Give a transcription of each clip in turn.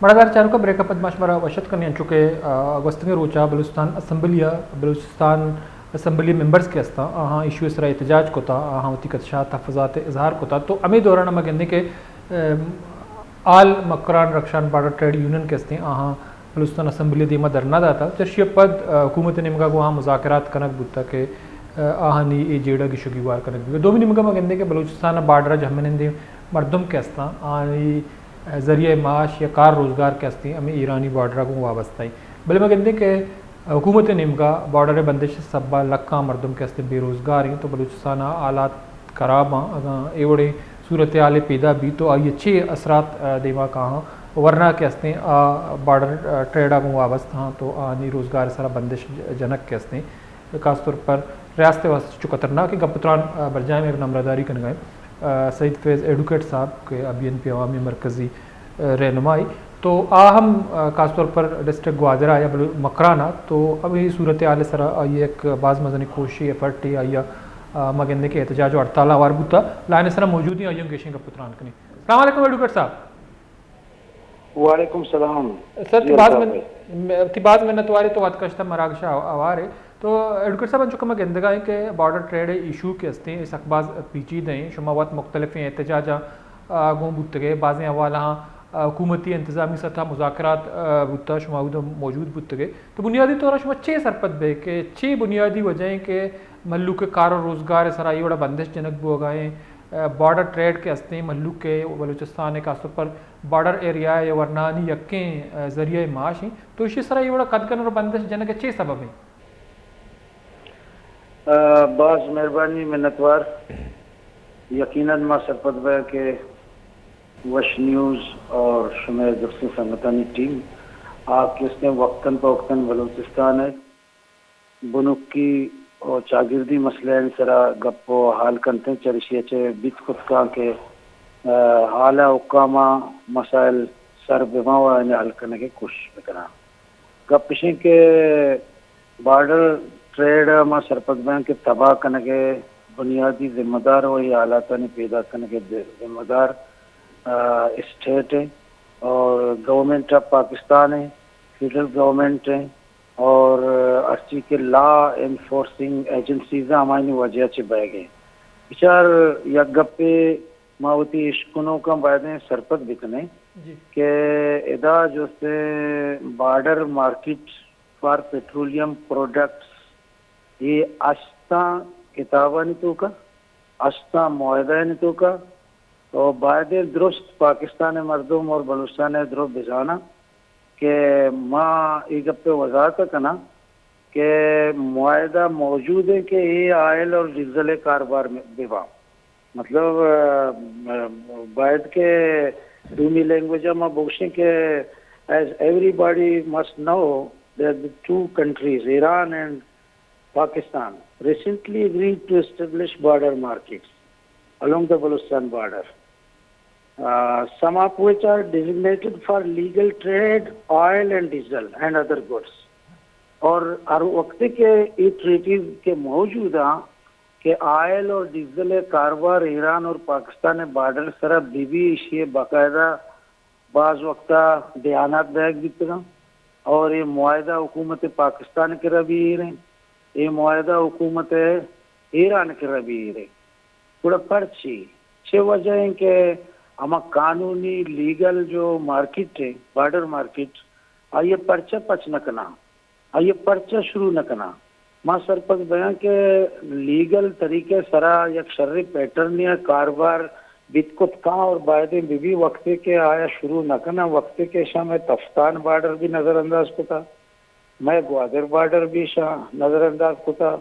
مڑاہدار چاروکاں، بریک ءَ پد ما شمارا وش اتک کنیں، انچو کہ، آ، گوستگیں روچ ءَ بلوچستان اسمبلی ءَ، بلوچستان اسمبلی ءِ ممبرز کہ استاں، آہاں ایشو ءِ سرا احتجاج کتا، آہاں وتی کششات تحفظات ءِ اظہار کتا۔ تو ہمے دوران ءَ ما گندیں کہ، ام، آل مکران رخشان بارڈر ٹریڈ یونین کہ استیں، آہاں بلوچستان اسمبلی ءِ دیما دھرنا داتا۔ چرشی ءَ پد، آ، حکومت ءِ نیمگا گوں آہاں مذاکرات کنگ بوتا کہ، آ، آہانی اے جیڑہ گیش و گیوار کنگ بوتا۔ دومی نیمگا ما گندیں کہ بلوچستان ءِ بارڈر ءَ جہمنندیں مردم کہ استاں، آہانی ذریعہ معاش یا کار روزگار کہ استیں، ہمے ایرانی بارڈر ءَ گوں وابستہ ایں۔ بلے ما گندیں کہ حکومت ءِ نیمگا بارڈر ءِ بندش ءِ سبب ءَ لکاں مردم کہ استیں بے روزگار ایں، تو بلوچستان ءِ حالات خراب آں۔ اگاں اے وڑیں صورتحالے پیدا بیت تو آئی ءِ چے اثرات، آ، دیما کاہاں؟ ورنا کہ استیں آ بارڈر، آ، ٹریڈ ءَ گوں وابستہ آں تو آہانی روزگار ءِ سرا بندش ج-، جنک کہ استیں۔ خاص طور پر ریاست ءِ واستہ چو خطرناک ایں۔ گپ ءُ تران، آ، برجاہیں، مئے نمراداری کنگا ایں، آ، سعید فیض ایڈوکیٹ صاحب کہ آ بی این پی عوامی مرکزی، آ، رہنمائی۔ تو آ ہم، آ، خاص طور پر ڈسٹرکٹ گوادر ءَ یا بلو-، مکران ءَ تو ہمے صورتحال ءِ سرا آئی ءِ یک باز مزنیں کوششے، ایفرٹے آئی ءَ، آ، ما گندیں کہ احتجاج و ہڑتال ءَ ہوار بوتا۔ لائن ءِ سرا موجود ایں، آئی ءَ ہم گیشیں گپ ءُ تران کنیں۔ السلام علیکم ایڈوکیٹ صاحب۔ وعلیکم سلام۔ سر، تئی باز من-، تئی باز منت واریں تو وت کشتہ مراگش ءَ ہوار ئے۔ تو ایڈوکیٹ صاحب، انچو کہ ما گندگا ایں کہ بارڈر ٹریڈ ءِ ایشو کہ استیں، اے سک باز پیچیدہ ایں۔ شما وت مختلفیں احتجاجاں، آ، گوں بوتگ ئے، بازیں حوالہاں، آ، حکومتی انتظامی سطح مذاکرات، آ، بوتا، شما اودا موجود بوتگ ئے۔ تو بنیادی طور ءَ شما چے سرپد بئے کہ چے بنیادی وجہ ایں کہ مھلوک ءِ کار و روزگار ءِ سرا اے وڑا بندش جنگ بوگا ایں؟ آ، بارڈر ٹریڈ کہ استیں، مھلوک ءِ بلوچستان ءِ خاص طور پر بارڈر ایریا ءِ ورناہانی یکیں، آ، ذریعہ معاش ایں۔ تو ایشی سرا اے وڑا قد کنگ و بندش جنگ ءِ چے سبب ایں؟ آ، باز مہربانی، منتوار۔ یقیناً ما سرپد بیاں کہ وش نیوز اور شمئے درستیں سنگتانی ٹیم آ کہ استیں وقتاً پہ وقتاً بلوچستان ءِ بنکی و چاگردی مسئلہانی سرا گپ و حال کنتیں، چریشی ءَ چہ بیت کت کاں کہ، آ، اعلیٰ حکاماں مسائل سر بباں و آیانی حل کنگ ءِ کوشش بکناں۔ گپ اش انت کہ بارڈر ٹریڈ ءَ ما سرپد بیاں کہ تباہ کنگ ءِ بنیادی ذمہ دار و اے حالاتانی پیدا کنگ ءِ ذمہ دار، آ، اسٹیٹ انت اور گورنمنٹ آف پاکستان انت، فیڈرل گورنمنٹ انت اور ہرچی کہ لا انفورسنگ ایجنسیز انت، ہمایانی وجہ چہ بیگ انت۔ بچار، یک گپے ما وتی اشکنوکاں بایدیں سرپد بکنیں جی۔ کہ ادا جو استیں border market for petroleum products, اے ہشتاں کتابانی توکا، ہشتاں معاہدہانی توکا، تو بایدیں درست پاکستان ءِ مردم اور بلوچستان ءِ درست بزاناں کہ ما اے گپ ءِ وضاحت کناں کہ معاہدہ موجود انت کہ اے آئل اور ڈیزل ءِ کاروبار بباں۔ مطلب، آ، آ، باید کہ دومی لینگویج ءَ ما بگوشیں کہ as everybody must know that the two countries, Iran and Pakistan, recently agreed to establish border markets along the Balochistan border, uh, some of which are designated for legal trade, oil and diesel and other goods. اور ہر وقت کہ اے ٹریٹیز کہ موجود ہیں کہ آئل اور ڈیزل ءِ کاروبار ایران اور پاکستان ءِ بارڈر سرا بی بی، ایشی ءِ باقاعدہ باز وقتا بیانات دئیگ بیتگاں اور اے معاہدہ حکومت پاکستان ءِ کرا بھی ایر انت، اے معاہدہ حکومت ایران ءِ کرا بھی ایر انت۔ گڑا پرچی؟ چے وجہ انت کہ ہما قانونی لیگل جو مارکیٹ انت، بارڈر مارکیٹ، آئی ءَ پرچہ پچ نہ کناں؟ آئی ءَ پرچہ شروع نہ کناں؟ ما سرپد بیاں کہ لیگل طریقے سرا یک شریں پیٹرنے ءَ کاروبار بیت کت کاں اور بایدیں بہ بی، وقتے کہ آیا شروع نہ کناں، وقتے کہ اشاں مئے تفتان بارڈر بھی نظر انداز کتا، مئے گوادر بارڈر بھی اشاں نظر انداز کتا،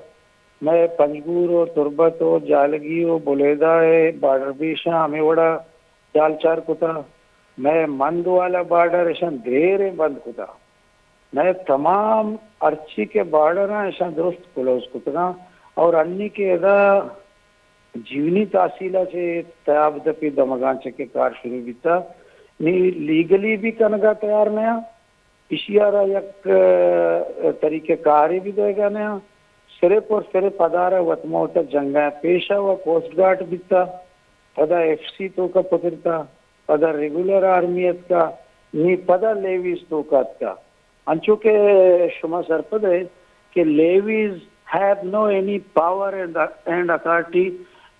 مئے پنجگور و تربت و جالگی و بلیدہ ءِ بارڈر بھی اشاں ہمے وڑا جال چار کتا، مئے مند والا بارڈر اشاں دیریں بند کتا۔ مئے تمام ہرچی کہ بارڈر اں، اشاں درست کلوز کتگاں اور انی کہ ادا جیونی تحصیل ءَ چہ تیاب دپی دمگاں چہ کہ کار شروع بیتا، نی لیگلی بھی کنگا تیار نیاں، ایشی ءَ را یک، ءَ، طریقہ کارے بھی دئیگا نیاں، صرف اور صرف پدا را وت ما وتا جنگا پیشا و کوسٹ گارڈ بیتا، پدا ایف سی توکا پترتا، پدا ریگولر آرمی اتکا، نی پدا لیویز توکا اتکا۔ انچو کہ شما سرپد ئے کہ levies have no any power and, and authority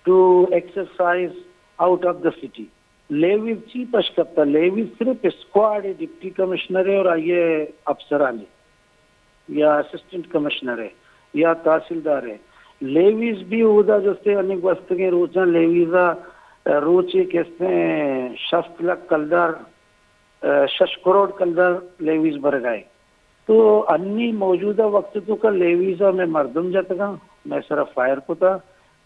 to exercise out of the city. Levies چی پش کپتا؟ لیویز صرف اسکواڈ ڈپٹی کمشنر ہے اور آئیے افسرانی یا اسسٹنٹ کمشنر ہے یا تحصیلدار ہے۔ لیویز بھی اودا جستے انی گوستگیں روچاں لیویزا روچے کستے شست لکھ کلدار، شش کروڑ کلدار لیویز برگائے۔ تو انی موجودہ وقت توکا لیویزا میں مردم جتگاں، میں سرا فائر کتا،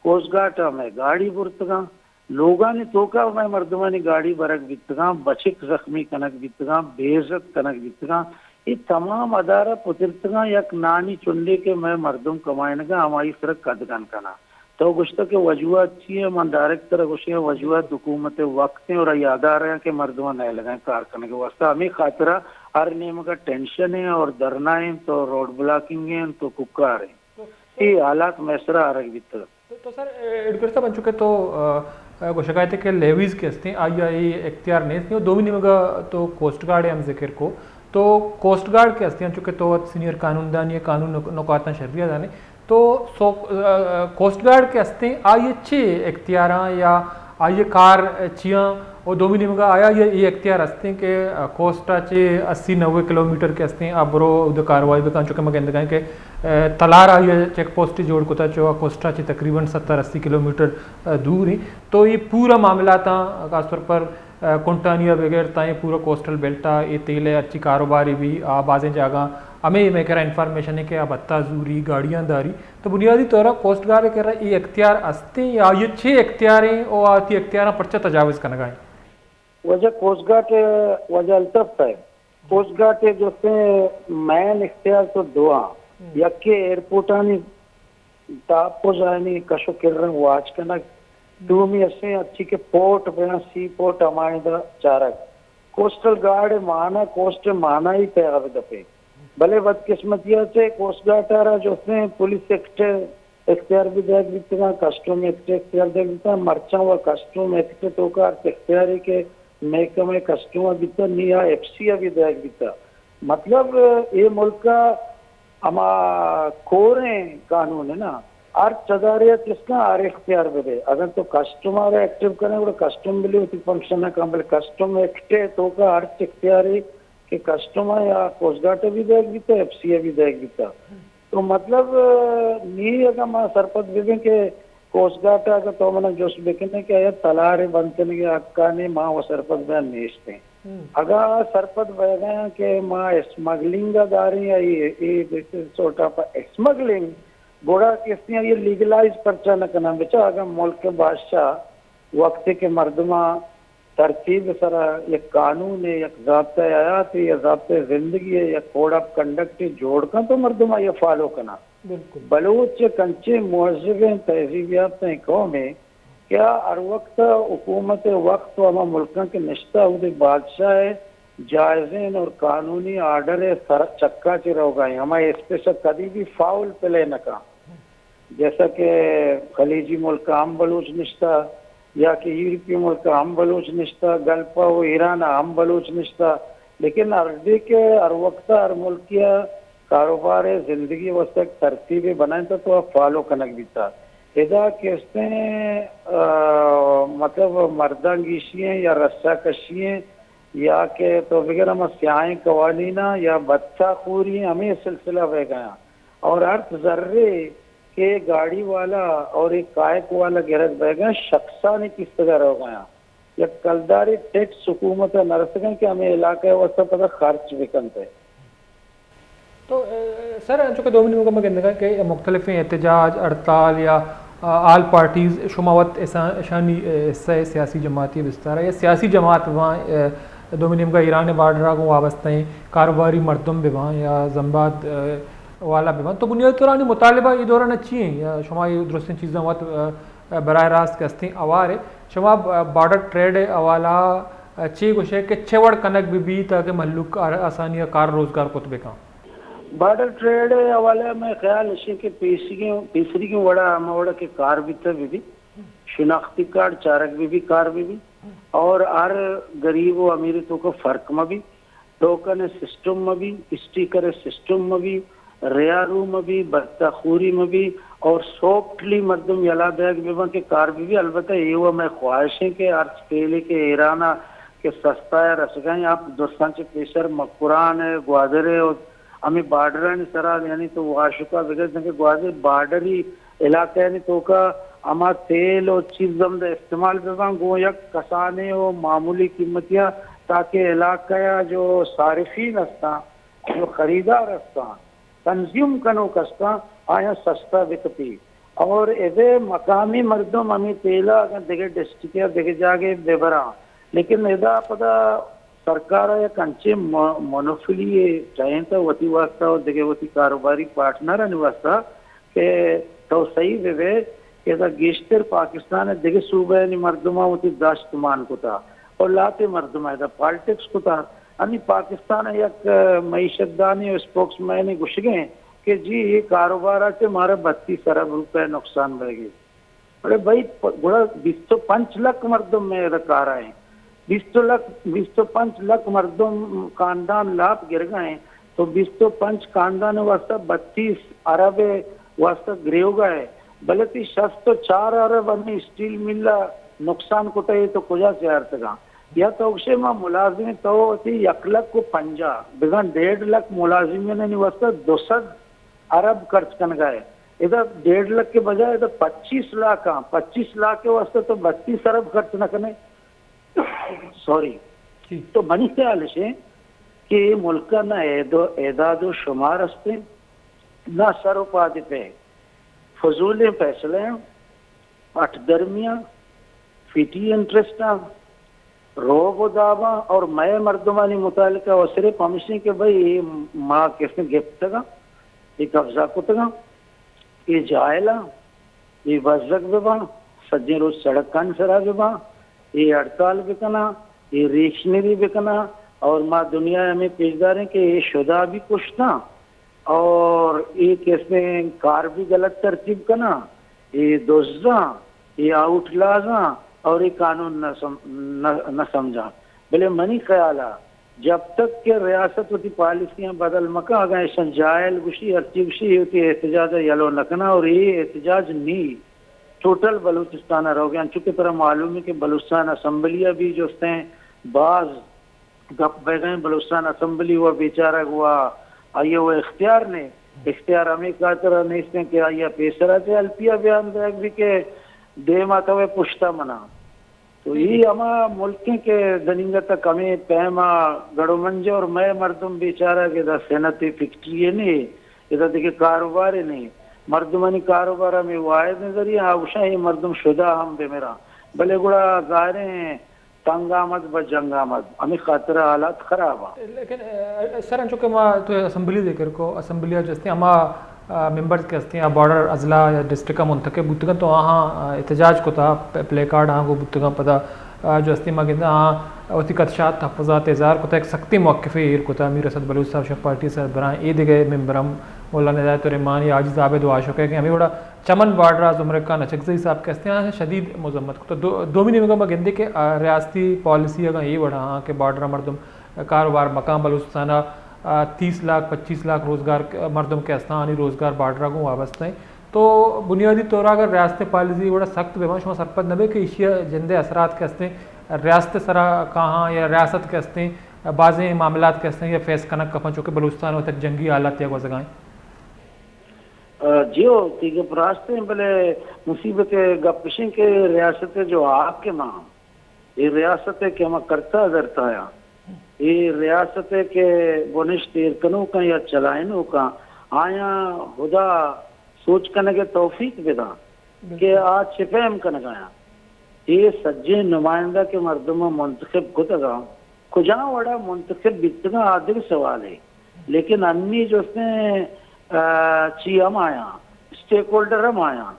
کوسٹ گارڈ ء مئے گاڑی برتگاں، لوگانی توکا مئے مردمانی گاڑی برگ بیتگاں، بچک زخمی کنگ بیتگاں، بے عزت کنگ بیتگاں۔ اے تمام ادارہ پترتگاں، یک نانی چنڈے کہ مئے مردم کمائنگاں، ہمائی سرا قدغن کناں۔ تو گوشتہ کہ وجوہات چی ہیں؟ من ڈائریکٹ ترا گوشیں، وجوہات حکومت وقت ہیں اور یہ ادارہ ہیں کہ مردم نیلگیں کار کنگ واسطہ۔ ہمیں خاطرہ ہر نیمگا ٹینشن ہیں اور دھرنا ہیں تو روڈ بلاکنگ ہیں تو کوکار ہیں۔ اے حالات مئے سرا آرگ بیتگ۔ تو، تو سر، اے، ایڈوکیٹ صاحب، انچو کہ تو، آ، آ، گوشگا ات کہ لیویز کہ ہستیں، آئی ء اے اختیار نیست، اور دومی نیمگا تو کوسٹ گارڈ ء ہم ذکر کو، تو کوسٹ گارڈ کہ ہستیں، انچو کہ تو وت سینئر قانون دانی ء قانون نک-، نکاتاں شری ء زانے، تو سو-، آ، آ، کوسٹ گارڈ کہ ہستیں، آئی ء چے اختیاراں یا آئی ء کار چیاں؟ و دومی نیمگا آیا یہ، یہ اختیار ہستیں کہ، آ، کوسٹ ء چے اسی نوے کلومیٹر کہ ہستیں، آ برو اود کاروائی بکن، چونکہ ما گندگائیں کہ، آ، تلار آئی ء چیک پوسٹ جوڑ کتا، چو آ کوسٹ ء چے تقریباً ستر اسی کلومیٹر، آ، دور ہیں۔ تو یہ پورا معاملاتاں خاص طور پر، آ، کنٹانی ء بغیر تائیں پورا کوسٹل بیلٹ ء یہ تیل ء ہرچی کاروباری بھی، آ، بازیں جاگہ ہمیں میں کرا انفارمیشن ہے کہ آ بتا زوری، گاڑیاں داری۔ تو بنیادی طور ء کوسٹ گارڈ ء کرا اے اختیار استیں یا آئی ء چے اختیار ہیں او آ وتی اختیاراں پرچہ تجاوز کنگا ہیں؟ وجہ کوسٹ گارڈ ء وجہ الطف صاحب، کوسٹ گارڈ ء جو سے مین اختیار تو دو آں۔ یکے ایئرپورٹانی تحفظ آنی کش و کرن واچ کنگ، دومی اسے اچھی کہ پورٹ بیاں، سی پورٹ ہمائیں دا چارگ۔ کوسٹل گارڈ ء مانا، کوسٹ ء مانا ہی پیغ بدپے۔ بلے بدقسمتی ء چہ کوسٹ گارڈ ء را جو سے پولیس ایکٹ اختیار بھی دیگ بیتگاں، کسٹم ایکٹ اختیار دیگ بیتگاں، مرچاں و کسٹم ایکٹ توکا ہرچ اختیاری کہ محکمہ کسٹم ء بیتگ، نی آ ایف سی ء بھی دیگ بیتگ۔ مطلب، اے ملک ء ہما کوریں قانون ہے نا، ہر چدارے ء چسکاں ہر اختیار بدے۔ اگر تو کسٹم ء را ایکٹیو کریں، گڑا کسٹم بلے وتی فنکشن ء کن، بلے کسٹم ایکٹ ء توکا ہرچ اختیاری کہ کسٹم ء یا کوسٹ گارڈ ء بھی دیگ بیتگ، ایف سی ء بھی دیگ بیتگ۔ تو مطلب، نی اگاں ما سرپد ببیں کہ کوسٹ گارڈ ء اگاں تو منا جست بکنے کہ آیا تلار ء بند کنگے حقانی ما و سرپد بیان نیستیں۔ اگاں سرپد بیگایاں کہ ما اسمگلنگ ء داریں یا اے، اے سورٹ آف اسمگلنگ، گڑا کسے آئی لیگلائز پرچا نہ کناں؟ بچا اگاں ملک بادشاہ وقتے کہ مردماں ترتیب سرا یک قانون ء، یک ضابطہ حیات ء یا ضابطہ زندگی ء، یک کوڈ آف کنڈکٹ ء جوڑ کن تو مردم آئی فالو کناں۔ بلوچ یک انچیں مہذبیں تہذیب یافتیں قومے کہ آ ہر وقت حکومت وقت و ہما ملکاں کہ نشتہ اودے بادشاہ ء جائزیں اور قانونی آرڈر ء سر چکا چہ روگا ہیں، ہما اسپیس ء کدی بھی فاؤل پلے نہ کن۔ جیسا کہ خلیجی ملک ہم بلوچ نشتہ یا کہ یورپی ملک ہم بلوچ نشتہ، گلف و ایران ہم بلوچ نشتہ، لیکن ہر دے کہ ہر وقت ہر ملکی کاروبار زندگی واسطہ ایک ترتیب بنائیں تو، تو فالو کنگ بیتا۔ ادا کستے، آ، مطلب مردان گیشی ہیں یا رسا کشی ہیں یا کہ تو بگر ہم سیاہیں قوانین یا بچہ خوری ہیں، ہمیں سلسلہ بہ گیا۔ اور ہر ذرے کہ گاڑی والا اور ایک کائک والا گرگ بہ گیا، شخصانی کستگا رو گیا۔ یک کلدارے ٹیکس حکومت ء نہ رسگیں کہ ہمے علاقہ ء واستہ پدا خرچ بکنت۔ تو، اے، سر، انچو کہ دومی نیمگا ما گندگا کہ مختلفیں احتجاج، ہڑتال یا، آ، آل پارٹیز شما وت ایسا-، اشانی، اے، حصہ ء سیاسی جماعتی بستار ء یا سیاسی جماعت بباں، اے، دومی نیمگا ایران بارڈر ء گوں وابستہ ہیں کاروباری مردم بباں یا زمباد، اے، والا بباں۔ تو بنیادی طور آنی مطالبہ اے دوران چی ہیں؟ یا شما اے درستیں چیزاں وت، اے، براہ راست کہ ہستیں اوار ہے۔ شما ب-، بارڈر ٹریڈ ء حوالہ ء چے گوشے کہ چے وڑ کنگ بہ بیت تاکہ مھلوک آر-، آسانی ء کار روزگار کت بہ کن؟ بارڈر ٹریڈ ء حوالہ ء مئے خیال اش کہ پیسریگیں، پیسریگیں وڑا ہما وڑا کہ کار بیتہ بہ بی، شناختی کارڈ چارگ بہ بی، کار بہ بی اور ہر غریب و امیر توکا فرق مہ بی۔ ٹوکن سسٹم مہ بی، اسٹیکر سسٹم مہ بی، ریا رو مہ بی، بستہ خوری مہ بی، اور سافٹلی مردم یلا دیگ بہ بن کہ کار بہ بی۔ البتہ اے و مئے خواہش ایں کہ ہرچ تیلے کہ ایران ءَ کہ سستا ءَ رسگا ایں، آپ درساں چہ پیسر مکران ءَ، گوادر ءَ، اور ہمے بارڈرانی سرا، یعنی تو واشکا بگر دنکہ گوادر بارڈری علاقہ یعنی توکا ہما تیل و چیز ہم دے استعمال بہ باں گوں یک کسانیں و معمولی قیمتیا، تاکہ علاقہ یا جو صارفین ہستاں، جو خریدار ہستاں، کنزیوم کنوک ہستاں، آیاں سستا بکپی۔ اور ادے مقامی مردم ہمے تیلا اگاں دگہ ڈسٹرکٹ یا دگہ جاگے ببراں، لیکن ادا پدا سرکار ءَ یک انچیں مو-، مونوپولی ٹہینتہ وتی واسطہ و دگہ وتی کاروباری پارٹنرانی واسطہ کہ تو سہی بہ بئے کہ ادا گیشتر پاکستان ءِ دگہ صوبہانی مردماں وتی داشت مان کتہ و لہتے مردماں ادا پالیٹکس کتہ۔ انی پاکستان ءِ یک، ءَ، معیشت دانے و اسپوکس مین گوشگیں کہ جی اے کاروبار ءَ چہ مارا بتیس ارب روپے نقصان بئیگی۔ بلے بھئی، پ-، گڑا بیست و پنچ لکھ مردم مئے ادا کارا ایں۔ بیست لکھ، بیست و پنچ لکھ مردم، خاندان لاپ گرگا ایں۔ تو بیست و پنچ خاندان واسطہ بتیس ارب واسطہ گریوگا اے۔ بلے تی شست و چار ارب ہمے اسٹیل مل ءَ نقصان کتہ، اے تو کجا سے آرتگاں؟ یا تو گشے ما ملازم، تو وتی یک لکھ و پنجاہ، بزاں ڈیڑھ لکھ ملازمینانی واسطہ دو سد ارب خرچ کنگا اے۔ ادا ڈیڑھ لکھ کے بجائے ادا پچیس لاکھ آں، پچیس لاکھ کے واسطے تو بتیس ارب خرچ نہ کنے۔ سوری۔ جی۔ تو منی خیال اش ایں کہ اے ملک ءَ نہ اعد-، اعداد و شمار ہستیں، نہ سر و پاد پہ، فضولیں فیصلہ ایں، اٹ درمیاں، فٹی انٹرسٹ آں، روب و داباں اور مئے مردمانی متعلقہ و صرف ہمشیں کہ بھئی اے ما کسے گپتگاں، اے قبضہ کتگاں، اے جاہلاں، اے بزگ بباں، سجیں روچ سڑکانی سرا بباں، اے ہڑتال بکناں، اے ریکشنری بکناں، اور ما دنیا ءَ ہمے پیش داریں کہ اے شدا بھی کشتاں، اور اے کسیں کار بھی غلط ترتیب کناں، اے دزاں، اے آؤٹ لازاں، اور اے قانون نہ سم-، نہ، نہ سمجھاں۔ بلے منی خیال ءَ جب تک کہ ریاست وتی پالیسیاں بدل مکن، اگاں ایشاں جاہل گوشی، ہرچی گوشی، اے وتی احتجاج ءَ یلو نہ کناں، اور اے احتجاج نی ٹوٹل بلوچستان ءَ روگ ءَ۔ انچو کہ ترا معلوم ہے کہ بلوچستان اسمبلی ءَ بھی جستیں باز گپ بئیگ ءَ ایں، بلوچستان اسمبلی و بیچارگ و آئی ءَ و اختیار نے، اختیار ہمے خاطر ءَ نیست ایں کہ آئی ءَ پیسرا چہ ایل پی ءَ بیان دئیگ بھی کہ دیما تو پشتا منا۔ تو اے ہما ملک ایں کہ دنیگت ءَ کمیں پیم ءَ گڑ و منجہ، اور مئے مردم بیچارہ کہ ادا صنعت فیکٹری نے، ادا دگہ کاروبار نے، مردمانی کاروبار ہمے واحد ذریعہ، آ گوشاں اے مردم شدا ہم بمراں، بلے گڑا ظاہریں تنگ آمد بہ جنگ آمد، ہمے خاطر ءَ حالات خراب آں۔ لیکن، اے، سر، انچو کہ ما تو اسمبلی ذکر کو، اسمبلی ءَ جستیں ہما، آ، ممبرز کہ ہستیں آ بارڈر اضلاع یا ڈسٹرکٹ ءَ منتخب بوتگاں تو آہاں، آ، احتجاج کتا، پ-، پلے کارڈ آہاں گوں بوتگاں، پدا، آ، جو ہستیں ما گنداں آہاں وتی خدشات تحفظات اظہار کتا، ایک سختیں موقفے ایر کتا۔ میر اسد بلوچ صاحب شنگ پارٹی سربراہ ایں، اے دگہ ممبر ہم مولانا ہدایت الرحمان یا عاجز عابد و عاشق ءَ کہ ہمے وڑا چمن بارڈر ءَ زمرکان اچکزئی صاحب کہ ہستیں آہاں شدید مذمت کت۔ دو-، دومی نیمگ ءَ ما گندے کہ، آ، ریاستی پالیسی اگاں اے وڑا آں کہ بارڈر ءَ مردم کاروبار مکاں بلوچستان ءَ، آ، تیس لاکھ، پچیس لاکھ روزگار ک-، مردم کہ ہستاں آنی روزگار بارڈر ءَ گوں وابستہ ایں۔ تو بنیادی طور ءَ اگر ریاست پالیسی وڑا سخت بہ باں، شما سرپد نہ بئے کہ ایشی ءِ جندے اثرات کہ ہستیں ریاست سرا کاہاں یا ریاست کہ ہستیں بازیں معاملات کہ ہستیں یا فیس کنگ کپاں، چونکہ بلوچستان وت یک جنگی حالات ءَ گوزگا ایں۔ آ، جی ہو، تئی گپ راست ایں، بلے مصیبت ءِ گپ اش ایں کہ ریاست ءِ جو حاکم آں، اے ریاست ءِ کہ ہما کرتا دھرتا آں، اے ریاست ءِ کہ بنشت ایر کنوکاں یا چلائینوکاں، آیاں ہدا سوچ کنگ ءِ توفیق بداں کہ آ چہ پیم کنگ ءَ آں۔ اے سجیں نمائندہ کہ مردماں منتخب کتگ آں، کجام وڑا منتخب بیتگاں، آ دگہ سوالے۔ لیکن انی جستیں، آ، چی ہم آیاں، اسٹیک ہولڈر ہم آیاں،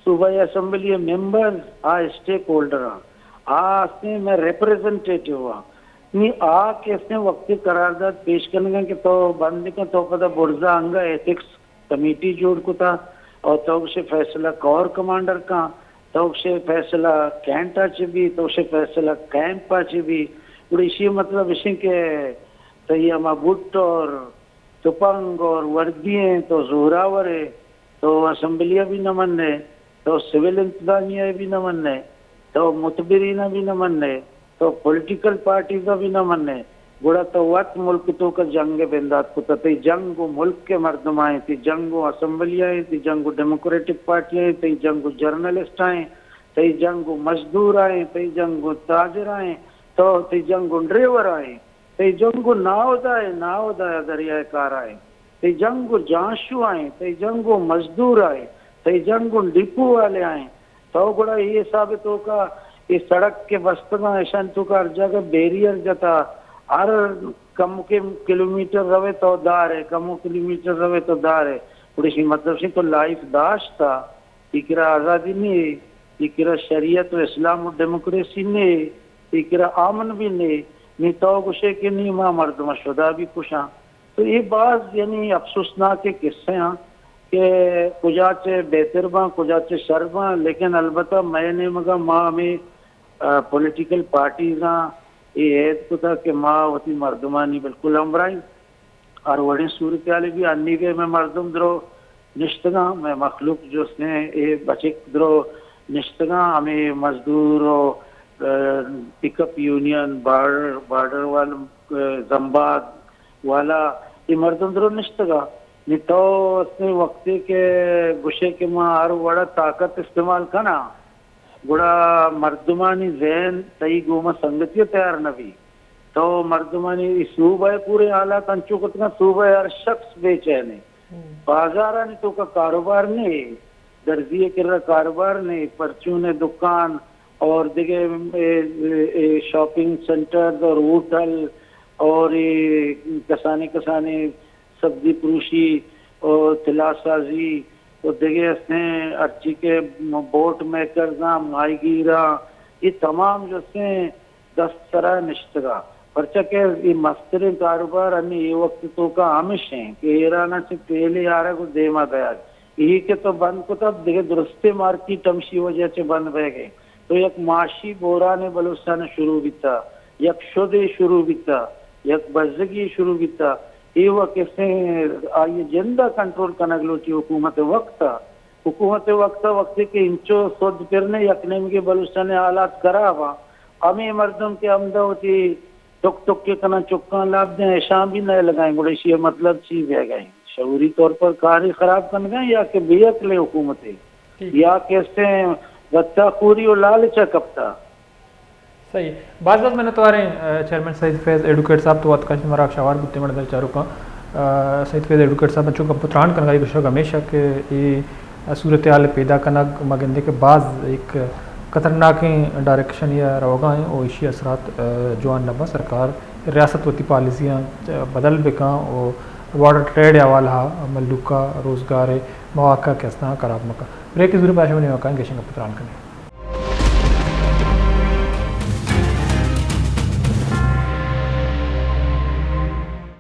صوبائی اسمبلی ممبرز آ اسٹیک ہولڈر آں، آ ہستیں مئے ریپریزنٹیٹیو آں۔ نی آ کہ ہستیں وقتی قرارداد پیش کنگاں کہ تو بند کن، تو پدا برزا انگا ایتھکس کمیٹی جوڑ کتا، اور تو گوشے فیصلہ کور کمانڈر کاں، تو گوشے فیصلہ کینٹ ءَ چہ بی، تو گوشے فیصلہ کیمپ ءَ چہ بی۔ گڑا ایشی مطلب اش انت کہ تئی ہما بٹ اور تپنگ اور وردی ہیں، تو زوراور ہے، تو اسمبلی بھی نہ مننے، تو سول انتظامیہ بھی نہ مننے، تو متبرین بھی نہ مننے، تو پولیٹیکل پارٹیز بھی نہ مننے، گڑا تو وت ملک تو کا جنگ بندات کتا۔ تئی جنگ و ملک کے مردم آئیں، تئی جنگ و اسمبلی آئیں، تئی جنگ و ڈیموکریٹک پارٹی آئیں، تئی جنگ و جرنلسٹ آئیں، تئی جنگ و مزدور آئیں، تئی جنگ و تاجر آئیں، تو تئی جنگ و ڈرائیور آئیں، تئی جنگ و ناہدائے، ناہدائے دریائے کارائیں، تئی جنگ و جانشو آئیں، تئی جنگ و مزدور آئیں، تئی جنگ و ڈپو والے آئیں۔ تو گڑا اے حساب تو کا اے سڑک کے بستگاں، ایشان تو کا ہر جگہ بیریئر جتا، ہر کمکے کلومیٹر روے تو دار ہے، کمو کلومیٹر روے تو دار ہے۔ گڑا اسی مطلب سی تو لائف داشتا، تئی کرا آزادی نے، تئی کرا شریعت و اسلام و ڈیموکریسی نے، تئی کرا امن بھی نے، نی تو گوشے کہ نی ما مردم شدا بھی کشاں۔ تو اے باز یعنی افسوسناک قصے ہیں کہ کجا چہ بہتر باں، کجا چہ شر باں، لیکن البتہ مئے نیمگا ما ہمیں، آ، پولیٹیکل پارٹیز آں، اے عہد کتا کہ ما وتی مردمانی بالکل ہمراہیں۔ ہر وڑیں صورتحالے بھی انی دے مئے مردم درو نشتگاں، مئے مخلوق جو استیں اے بچک درو نشتگاں، ہمیں مزدور و، آ، پک اپ یونین، بارڈر، بارڈر وال، آ، زمباد والا، اے مردم درو نشتگاں۔ نی تو استیں وقتے کہ گوشے کہ ما ہر وڑا طاقت استعمال کناں، گڑا مردمانی ذہن تئی گوما سنگتی تیار نہ بی۔ تو مردمانی اے صوبہ ء پورے حالات انچو کتگاں، صوبہ ء ہر شخص بے چین ہے۔ بازارانی تو کا کاروبار نہیں، درزی ء کرا کاروبار نہیں، پرچون دکان اور دیگہ اے، اے، اے شاپنگ سینٹرز اور ہوٹل اور اے کسانی کسانی سبزی پروشی و طلا سازی و دگہ استیں ہرچی کہ بوٹ میکرز آں، ماہی گیر آں، اے تمام جو استیں دست سرا نشتگا۔ پرچا کہ اے مستریں کاروبار ہمیں اے وقت توکا ہمش ہیں کہ ایران چہ تیلے آرگ و دیما دیگ۔ اے کہ تو بند کتا، دگہ درستیں مارکیٹ ہمشی وجہ چہ بند بہ گئے۔ تو یک معاشی بحران بلوچستان شروع بیتا، یک شدے شروع بیتا، یک بزگی شروع بیتا۔ اے وقت کسے آئی جندا کنٹرول کنگ لوٹی حکومت وقت ء۔ حکومت وقت ء وقتی کہ انچو سد پر نے یک نیمگے بلوچستان حالات خراب آں، ہمیں مردم کہ ہمدا وتی ٹک ٹک کے کنا چکاں لاب دیں، اشاں بھی نہ لگائیں، گڑا اشی مطلب چی بہ گئے؟ شعوری طور پر کاری خراب کنگا یا کہ بے عقل حکومت ہے؟ ٹھیک۔ یا کسے غطا خوری و لالچ ء کپتا؟ صحیح۔ باز باز منتوار ہیں، آ، چیئرمین سعید فیض ایڈوکیٹ صاحب، تو وقت کش مراک شوار بوتے من در چارو کن۔ آ، سعید فیض ایڈوکیٹ صاحب، چونکہ پتران کنگا یہ گشگ ہمیشہ کہ یہ صورتحال پیدا کنگ ما گندے کہ باز ایک خطرناکیں ڈائریکشن یا روگا ہیں اور ایشی اثرات، آ، جوان نبا۔ سرکار، ریاست وتی پالیسیاں، آ، بدل بکاں اور وارڈر ٹریڈ حوالہ ملوکا روزگار مواقع کے استان خراب مکا۔ بریک ضرور پاشا منی مکان گیشن کا پتران کنے۔